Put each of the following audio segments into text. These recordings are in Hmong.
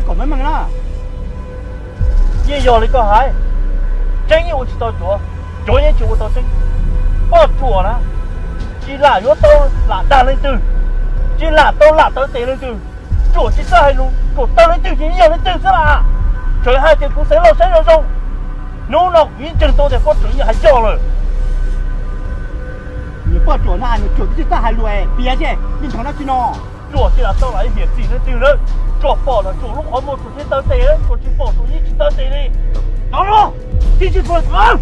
kom meej meej na. Yeej yog li koj hais, tseeb yeej ua tsis tau cuav, cuav yeej tsis ua tau tseeb. Poj ruam na, tsis lam yuav tau lam dag leej twg, tsis lam tau lam tawv tes leej twg, ruam tsis txawj hais lus, ruam tawv leej twg ces yog leej twg xwb las. Tseem hais tias kuv xeev laus saib zoo zoo, hnub no kuv yeej ntseeg tau tias poj ruam yeej hais yog lawm. Nws poj ruam no nws ruam twb tsis txawj hais lus, piav xwb, yeej ntshai dab tsi no. Ruam tsis lam tau lam hiam txim leej twg lawm, ruam pom lawm ruam lub qhov muag ruam thiaj tawv tes, ruam tsis pom ruam yeej tsis tawv tes li. Tov los, tsis tsis pom tov.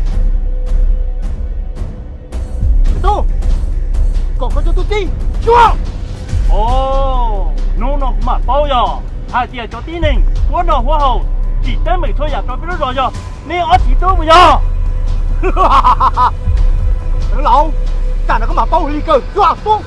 Tub, kom koj cov tub txib tsuag. Hnub no kuv mam paub yog hais tias cov tib neeg huab noj huab haus tsim teeb meem txhua yam rau peb lub zos yog nej ob txiv tub mus yog. Xeev laus, tam no koj mam paub lig kawg tsuag tub.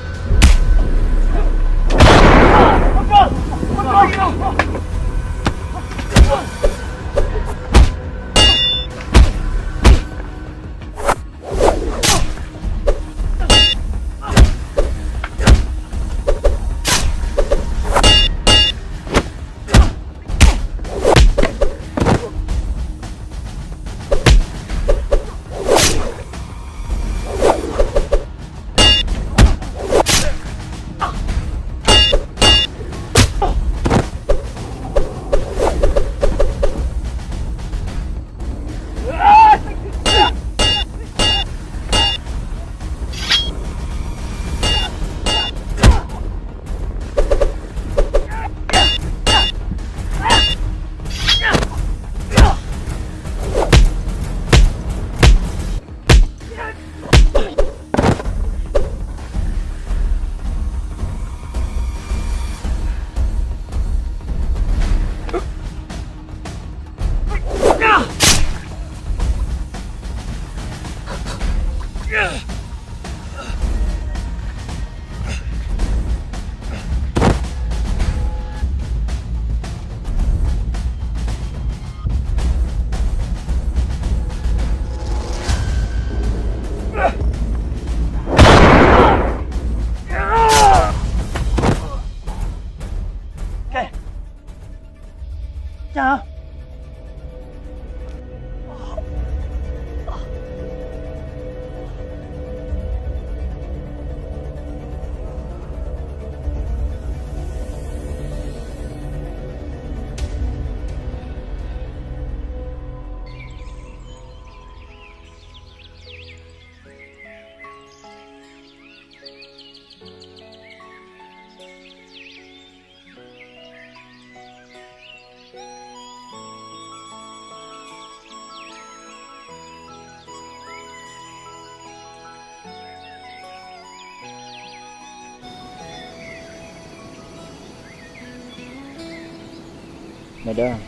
Maiv Dawb,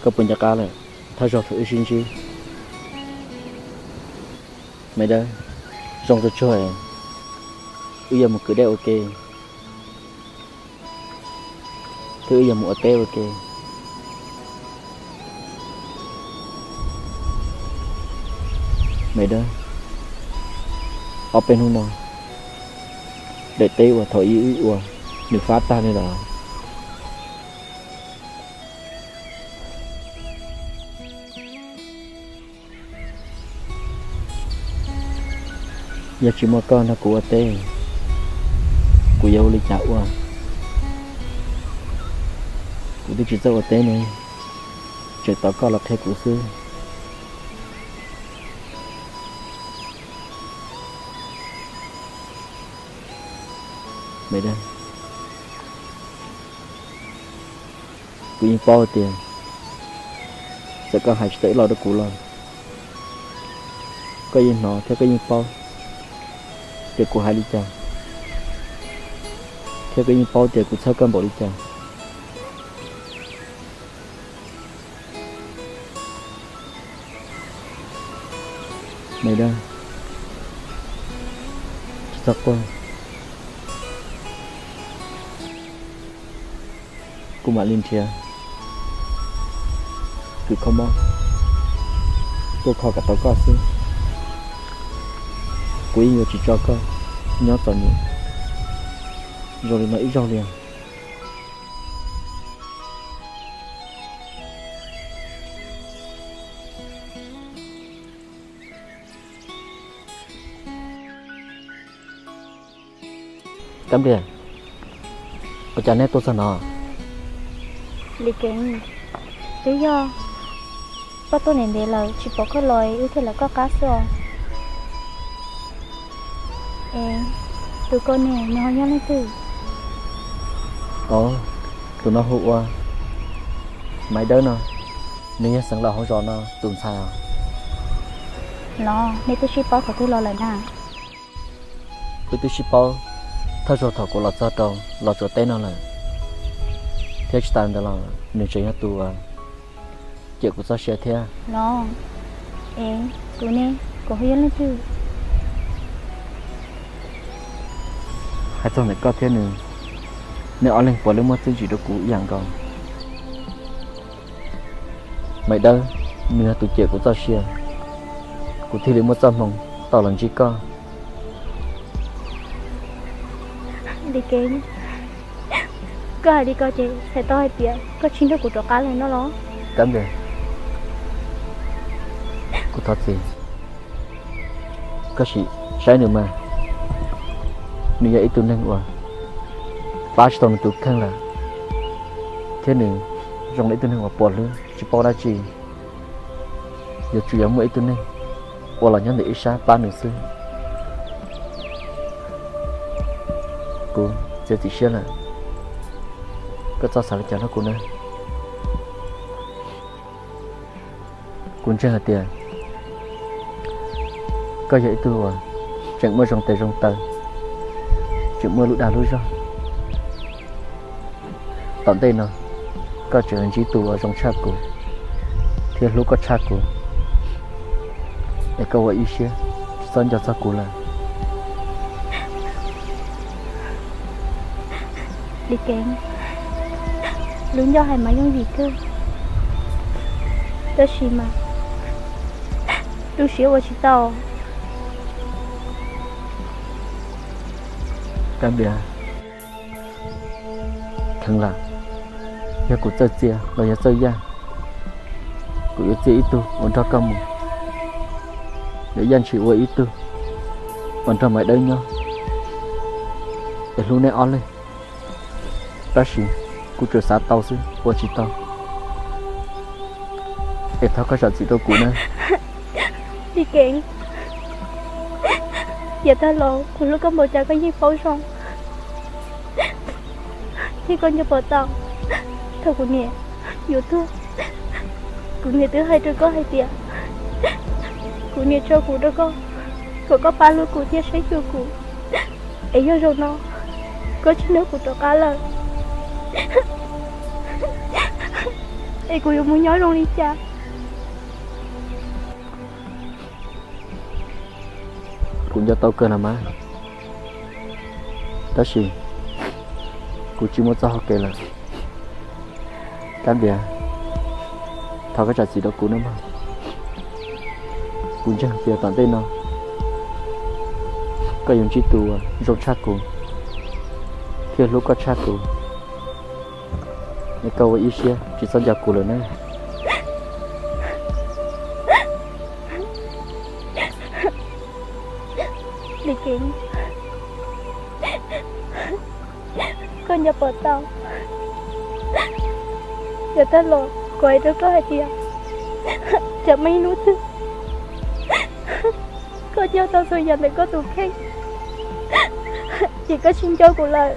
koj puas nco qab lawm thawj zaug thaum wb sib ntsib? Maiv Dawb, zoo tsuag tsuag, wb yuav mus kwv dej ua ke, thiab wb yuav mus ua teb ua ke. Maiv Dawb, ob peb hnub no daim teb uas thaum ub wb ua nws fab tag li lawm. Yog tsis muaj koj nrog kuv ua teb, kuv yuav ua li cas ua? Kuv twb tsis txawj ua teb ne, tseem tos koj los qhia kuv xwb. Maiv Dawb, kuv yeej paub tias txawm koj hais tsis tau ib los rau kuv los, koj yeej hnov thiab koj yeej paub tias kuv hais li cas, thiab koj yeej paub tias kuv txhawj koj npaum li cas. Maiv Dawb, tsis txhob quaj, kuv mam li nrhiav kws kho mob tuaj kho kom tau koj xwb. Kuv yeej yuav tsis tso koj nyob txom nyem. Zoo li no ib zaug li. Kab Nplias, ua cas nej tuaj txog no? Li Keeb, twb yog koj tuaj ntev ntev lawm tsis pom koj los wb thiaj lawv koj qab xwb os. Es tus koj ne nws ho yog leej twg? Ov, tus no hu ua Maiv Dawb no, nws yog xeev laus hauv zos no tus ntxhais os. Los nej twb sib paub thaum twg los lawm na? Wb twb sib paub thawj zaug thaum kuv los txog rau Los Tsuas teb no lawm, thiab tsis tas ntawd los nws tseem yog tus cem kuv txoj sia thiab. Los, es kuv ne, kuv ho yog leej twg? Hais txog ntawm koj thiab nws, nej ob leeg puav leej muaj txiaj ntsig rau kuv ib yam nkaus. Maiv Dawb, nws yog tus cem kuv txoj sia, kuv thiaj li muaj txoj hmoo tau los ntsib koj. Li Keeb, koj hais li ko ces txhais tau hais tias koj tsis nrog kuv rov qab lawm no los? Kab Nplias, kuv thov txim. Koj sim saib nws mas, nws yog ib tug neeg uas pab tsis tau nws tus kheej lawm, thiab nws zoo li ib tug neeg uas puas hlwb tsis paub dab tsi. Yuav tsum yog muaj ib tug neeg uas los nyob ntawm ib sab pab nws xwb. Kuv txiav txim siab lawm, koj txhob xav li cas rau kuv na. Kuv ntseeg hais tias koj yog ib tug uas tseem muaj zoo tes zoo taw, tseem muaj lub dag lub zog. Tom ntej no koj tseem ntsib tus uas zoo tshaj kuv thiab hlub koj tshaj kuv, es koj ua ib siab tsis txhob nco txog kuv lawm. Li Keeb, lub ncauj hais mas yooj yim kawg, tab sis mas tu siab ua tsis tau. Kab Nplias, kheev lam, yog kuv txawj txia los yog txawj yaj, kuv yuav txia ib tug uas nrog koj mus. Yuav yaj ntshis ua ib tug uas nrog Maiv Dawb nyob, es hlub neb ob leeg. Tab sis kuv tsuas xav tau xwb ua tsis tau. Es thov koj zam txim rau kuv na. Li Keeb, yav tag los kuv hlub koj npaum cas koj yeej paub zoo, thiab koj nco pom tau thaum kuv niam yuav tuag, kuv niam twb hais rau koj hais tias kuv niam tso kuv rau koj, kom koj pab hlub kuv thiab saib xyuas kuv. Es yog zaum no koj tsis nrog kuv rov qab lawm, es kuv yuav mus nyob zoo li cas? Kuv nco tau kawg los mas, tab sis kuv tsis muaj txoj hau kev lawm. Kab Nplias, thov koj zam txim rau kuv nawb mog. Kuv ntseeg tias tom ntej no koj yuav ntsib tus uas zoo tshaj kuv thiab hlub koj tshaj kuv, es koj ua ib siab tsis txhob nco kuv lawm na. Li Keeb, koj nco pom tau, yav tag los kuv hais rau koj hais tias, tsam muaj ib hnub twg koj nco tau txhua yam ntawm koj tus kheej, ces koj tsis nco kuv lawm.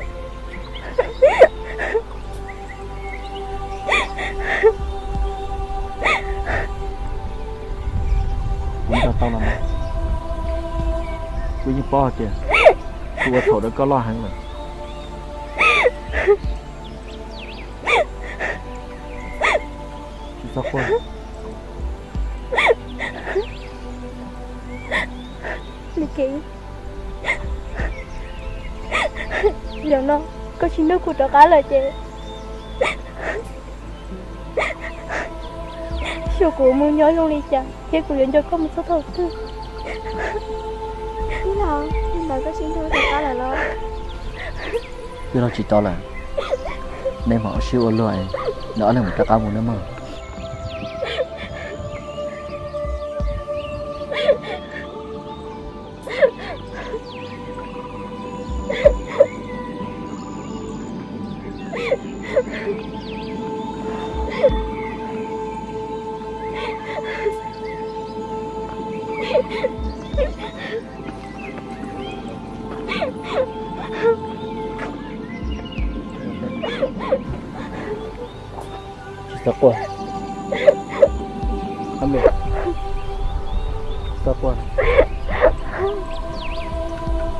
Kuv nco tau los mas, kuv yeej paub hais tias kuv ua txhaum rau koj loj heev lawm. Tsis txhob quaj. Li Keeb, zaum no koj tsis nrog kuv rov qab lawm ces xyov kuv mus nyob zoo li cas thiab kuv yuav nco koj mus txog thaum twg. Tij laug, li ntawd koj tsis nrog rov qab lawm los? Twb los tsis tau lawm, nej mam ua sib ua luag, nrog ob leeg mus rov qab mus nawb mog. Tsis txhob quaj, tsis txhob quaj,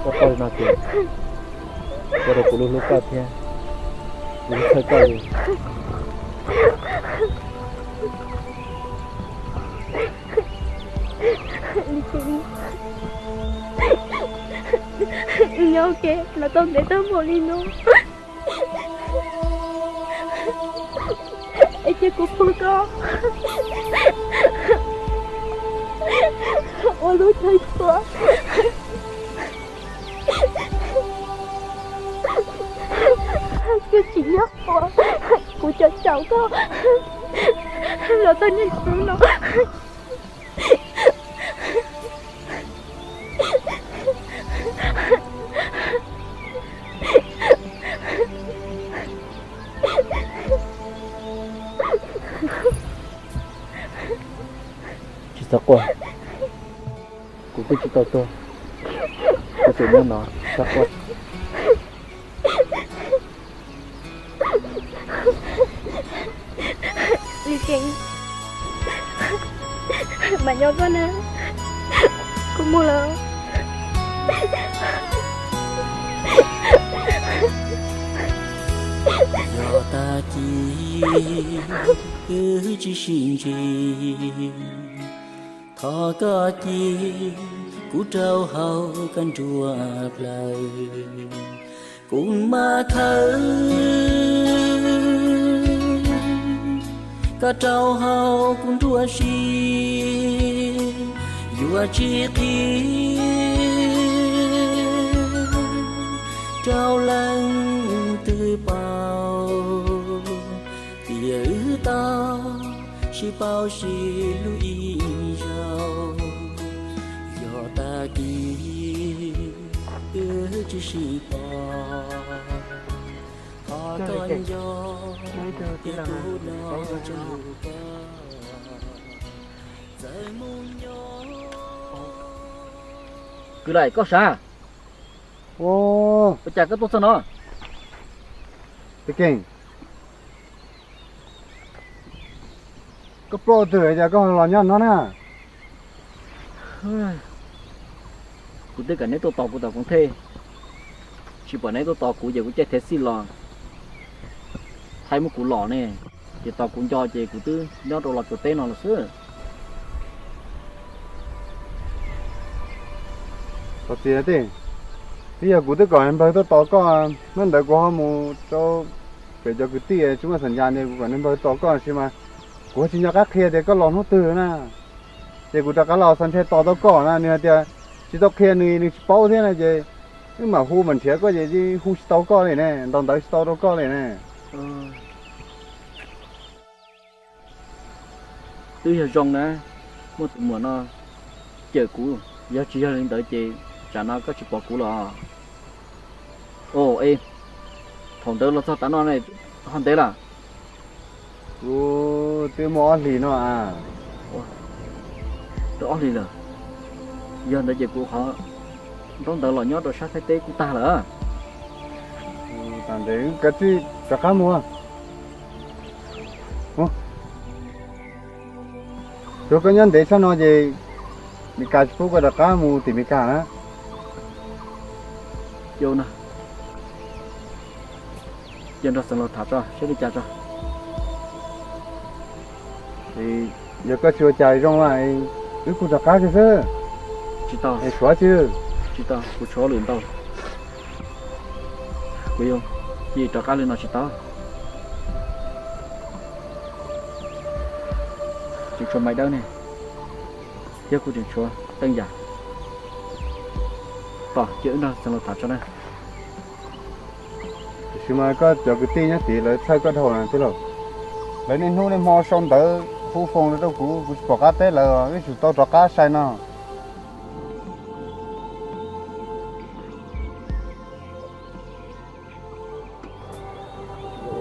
koj quaj li no ces ua rau kuv lub hlub koj thiab, kuv txhawj koj li. Nyob ua ke los tau ntev tag npaum li no, es cia kuv pog koj ua lub chaw txhua, kuv tsis nyob ua, kuv cov caum koj los tau niaj hnub no. Tsis txhob quaj, kuv twb tsis tau tuag, kuv tseem nyob no, txhob quaj. Li Kees, mam nyob koj na, kuv mus lawm. Yog tag kis wb tsis sib ntsib, thov koj cia kuv rau hauv koj nruab plawv, kuv mam khawm koj rau hauv kuv nruab siab, yuav tsis qhia rau leej twg paub, tiam wb tau sib paub sib hlub ib zaug. Yog tag kis wb tsis sib pom, thov koj nco ib tug tij laug no tseem hlub koj. Kwv Laim, koj sav? Ua cas koj tuaj txog no? Tij Kees, koj ploj twg cas koj los nyob no na? Kuv twb kom neb tuaj tos kuv tom koom thej, tsis pom neb tuaj tos kuv ces kuv caij thav xij los thaij muab kuv los ne, ces tos kuv nco ces kuv twb nyob rau Los Tsuas teb no los xwb. Thov txim tiag, twb yog kuv twb kom npawg tuaj tos koj, hnub ntawd kuv ho mus rau pem cov kwv tij tsis muaj xam ncas ne, kuv kom npawg tos koj sis mas kuv ho tsis nco qab qhia tias koj los hnub twg na. Ces kuv rov qab los xa ntshai tos tau koj na, nws hais tias tsis tau qhia nws, nws tsis paub thiab na, ces wb mam hu mam nrhiav koj ces yeej hu tsis tau koj li ne, ntaus ntawv tsis tau rau koj li ne. Twb yog zoo na, muaj tus muam no cawm kuv, yog tsis yog li ntawd ces tsam no koj tsis pom kuv los. Os, es thaum ntawd los txog tav no ne, ho ntev lawm? Kuv twb muaj ob hlis no a. Rau ob hlis lawm? Yog ntawd ces kuv qhov ntaub ntawv los nyob rau sab Thaib teb kuj tag lawm. Tam ntawd kav tsij rov qab mus. Tsuav koj nyob ntev tshaj no ces Meskas tsis pub koj rov qab mus tim Meskas na. Ua no, cia nrog Xeev Laus tham tso saib li cas tso. Yog koj tsis ua cas zoo na, wb kuj rov qab kiag xwb. Tsis tau, es tshuav tsis? Tsis tau, kuv tshuav lwm ntau. Kuv yuav cia rov qab li no tsis tau. Tseem tshuav Maiv Dawb ne, thiab kuv tseem tshuav Teej Yam. Tos cia wb nrog Xeev Laus tham tso na. Tiam sis mas koj cov kwv tij nyob tid lawv txhawj koj dhau na tij laug. Lawv niaj hnub niaj hmo sau ntawv hu foos rau kuv, kuv tsis pom qab teb lawv, wb tsum tau rov qab sai no.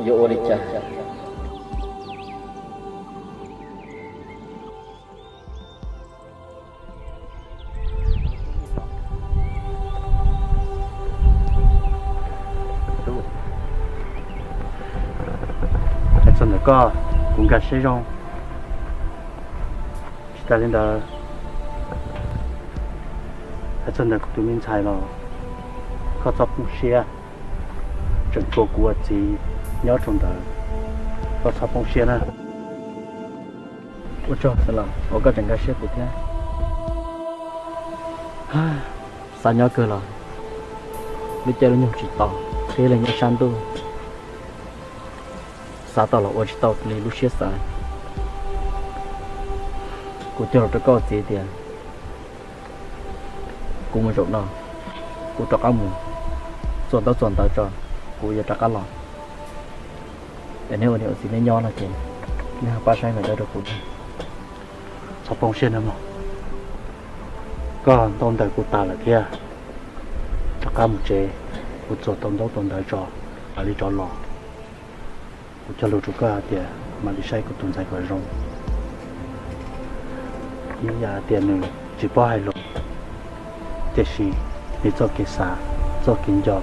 Yuav ua li cas? Hais txog ntawm koj, kuv nkag siab zoo. Tsis tas li ntawd, hais txog ntawm kuv tus me ntxhais los koj txhob poob siab. Tseem tshuav kuv ua txiv nyob rau ntawd, koj txhob poob siab na. Ua tsaug xwb los uas koj tseem nkag siab kuv thiab. Xav nyob kawg los lub caij lub nyoog tsis tau, qhib leeg nyob sab ntuj. Xav tau los ua tsis tau li lub siab xav. Kuv cog lus rau koj txiv tias kuv mus zaum no, kuv rov qab mus txuas ntaub txuas ntawv tso, kuv yuav rov qab los. Es neb ua niam ua txiv neb nyob no ces neb ho pab saib me dawb rau kuv. Txhob poob siab nawb mog. Koj ntaub ntawv kuv tas lawm thiab, rov qab mus tsev, kuv txuas tau ntaub tau ntawv tso mam li rov los. Kuv cog lus rau koj hais tias mam li saib kuv tus ntxhais kom zoo. Ib yam tias nws tsis paub hais lus, tiam sis nws txoj kev xav, txoj kev nco,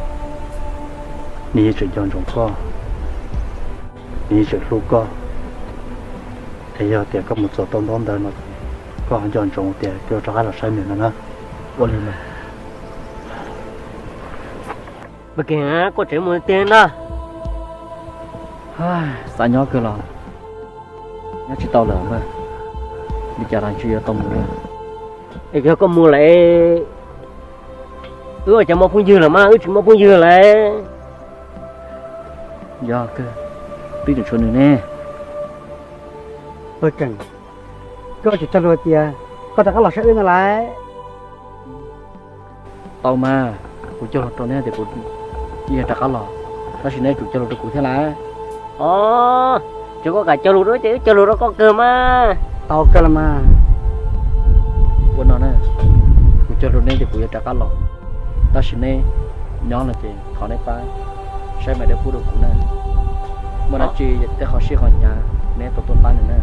nws yeej tseem nco ntsoov koj, nws yeej tseem hlub koj. Es yog tias koj mus txuas tau ntaub ntawv no, koj ho nco ntsoov tias koj rov qab los saib nws no na. Ua li mas. Koj tseem mus tiag na. Xav nyob kawg los nyob tsis tau lawm, li cas los tsis yuav tau mus. Es yog koj mus lawm, wb ua cas muaj phooj ywg lawm mas, wb tsis muaj phooj ywg lawm. Yog kawg, twb tseem tshuav nws ne. Pawg Keem, koj tsis cog lus tias koj rov qab los saib wb no lawm. Tau mas, kuv cog lus rau neb tias kuv yuav rov qab los, tab sis neb tsum cog lus rau kuv thiab lawm. Os, tsuav koj kam cog lus rau ces wb cog lus rau koj kawg mas. Tau kawg los mas. Ua no na, kuv cog lus rau neb tias kuv yuav rov qab los, tab sis neb nyob no ces thov neb pab saib me dawb pub rau kuv na. Muaj dab tsi tej qhov sij qhov hnyav neb tau tuaj pab nws na.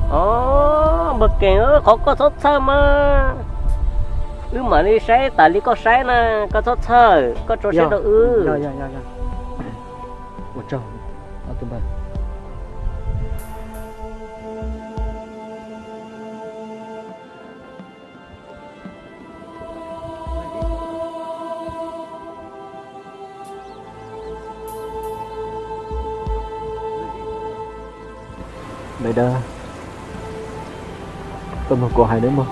Os, Pawg Keem, qhov koj txhob txhawj mas, wb mam li saib tas li koj saib na, koj txhob txhawj, koj tso siab rau wb. Ua tsaug ob tug npawg. Maiv Dawb, koj mloog kuv hais nawb mog.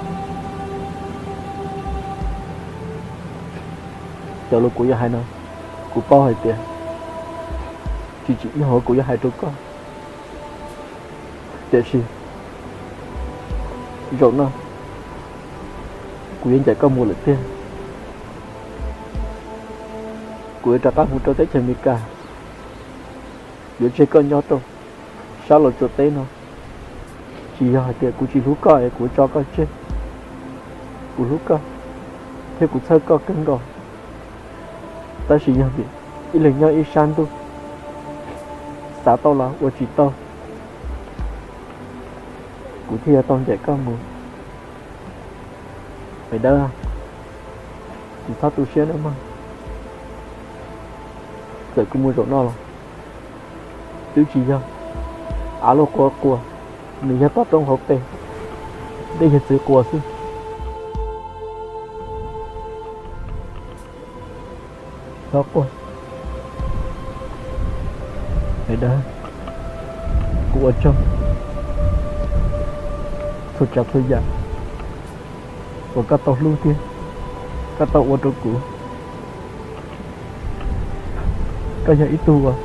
Cov lus kuv yuav hais no, kuv paub hais tias tsis tsim nyog uas kuv yuav hais rau koj. Tiam sis zaum no kuv yuav ncaim koj mus lawm tiag. Kuv yuav rov qab mus rau teb chaws Amelikas, yuav tseg koj nyob rau sab Los Tsuas teb no. Tsis yog hais tias kuv tsis hlub koj es kuv tso koj tseg. Kuv hlub koj thiab kuv txhawj koj kawg nkaus. Tab sis yog vim ib leeg nyob ib sab ntuj, xav tau los ua tsis tau, kuv thiaj yuav tau ncaim koj mus. Maiv Dawb, tsis txhob tu siab nawb mog. Txawm kuv mus zaum no los twb tsis yog av luaj qua quas, nws yog toj roob hauv pes, dej yawg txiv quas xwb. Txhob quaj, Maiv Dawb, kuv ua tsaug txhua tsav txhua yam uas koj tau hlub thiab koj tau ua rau kuv. Koj yog ib tug uas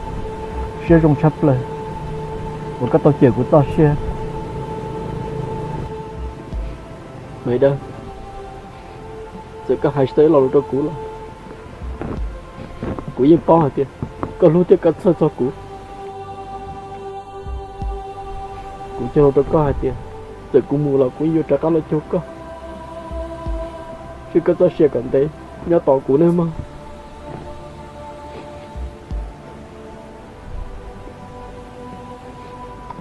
siab zoo tshaj plaws uas koj tau cawm kuv txoj sia. Maiv Dawb, txawm koj hais tsis tau ib lo lus rau kuv los kuv yeej paub hais tias koj hlub thiab koj txhawj txog kuv. Kuv cog lus rau koj hais tias txawm kuv mus los kuv yuav rov qab los cuag koj, seb koj txoj sia kom ntev nyob tos kuv nawb mog.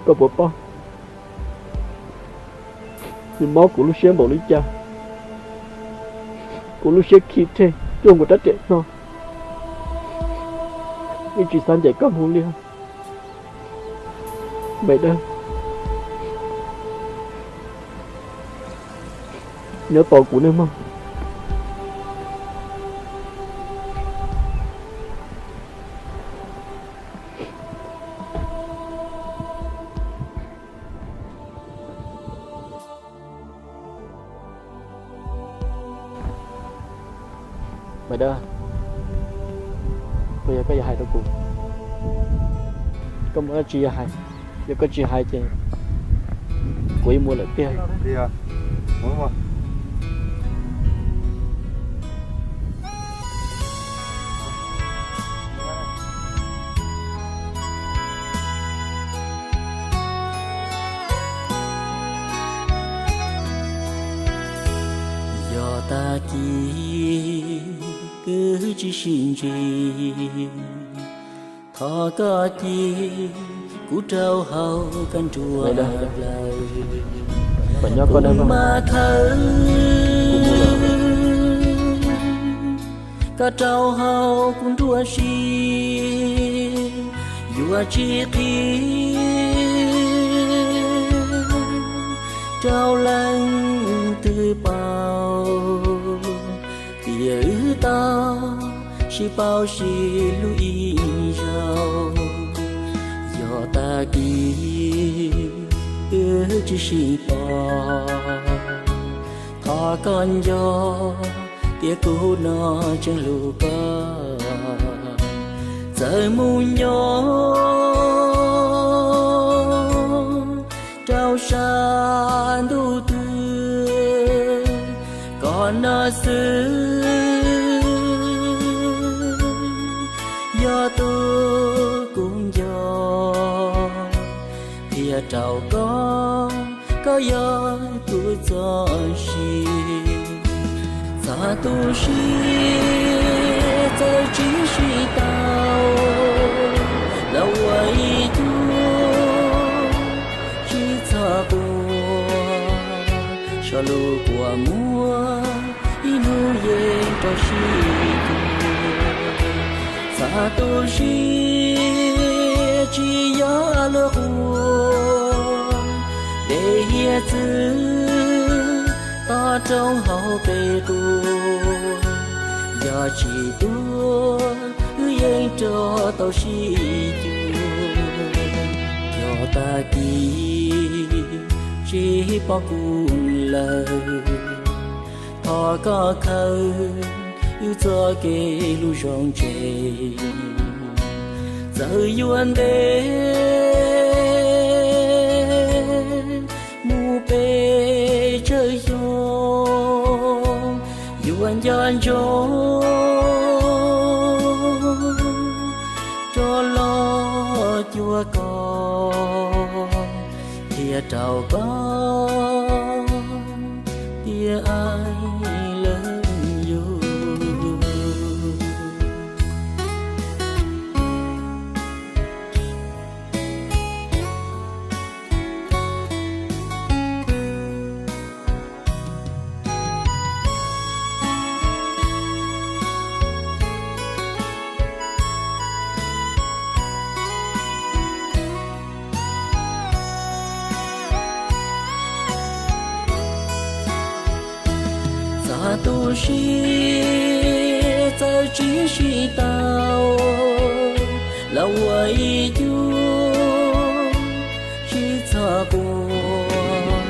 Koj puas paub nws mob kuv lub siab npaum li cas? Kuv lub siab khi rhe cuag nkaus rab riam no, yeej tsis xav ncaim koj mus li. Maiv Dawb, nyob tos kuv nawb mog. Maiv Dawb, puas yog koj yuav hais rau kuv? Koj muaj dab tsi yuav hais? Yog koj tsis hais ces kuv yuav mus lawm tiag. Yog tag kis wb tsis sib ntsib, thov koj cia kuv rau hauv koj nruab plawv. Kuv mas khawb koj rau hauv kuv nruab siab, yuav tsis qhib rau leej twg paub, tiam wb tau sib paub sib hlub ib zaug. Yog tag kis wb tsis sib pom, thov koj nco tias kuv no tseem hlub koj. Txawm mus nyob rau sab ntuj twg, koj no xwb yog tus kuv nco. Qhia rau koj, koj yog kuv txoj sia. Txog tu siab txawm tsis sib tau, los ua ib cub tsis txhob quaj, so lus kua muag ib hnub yeej rau sib cuag. Txog tu siab tsis yog luag quaj, dej hiav txwv toj roob hauv peb quas. Yog tsis tuag wb yeej rov tau sib cuag. Yog tag kis tsis pom kuv lawm, thov koj khaws wb txoj kev hlub zoo tseg. Txawm yuav ntev mus pes tsawg xyoo, yuav nco ntsoov rov los cuag koj, qhia rau koj tias I love you. Txog tu siab txawm tsis sib tau, los ua ib cub tsis txhob quaj,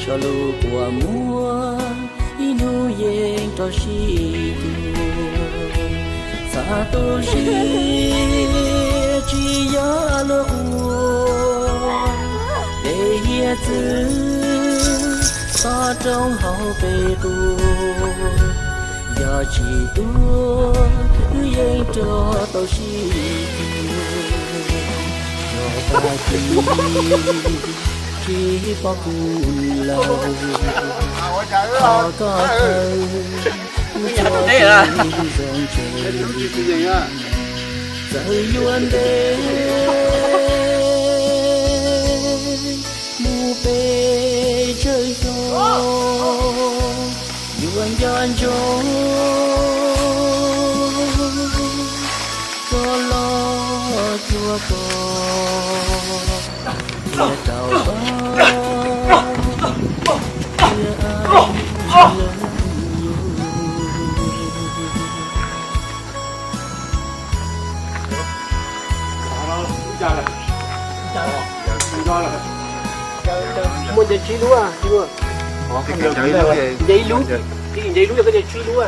so lus kua muag ib hnub yeej rov sib cuag. Txog tu siab tsis yog luag quaj, dej hiav txwv toj roob hauv peb quas. Yog tsis tuag wb yeej rov tau sib tw, yog tag kis tsis pom kuv lawm, thov koj thawj kuv txoj kev zoo tsawv. Txawm yuav ntev mus pes tsawg xyoo, yuav nco ntsoov txoj loj cuag koj, qhia rau pab tias I love you. Muaj nce tsib lub, nce ib lub, nce ib lub yog koj nce tsib lub.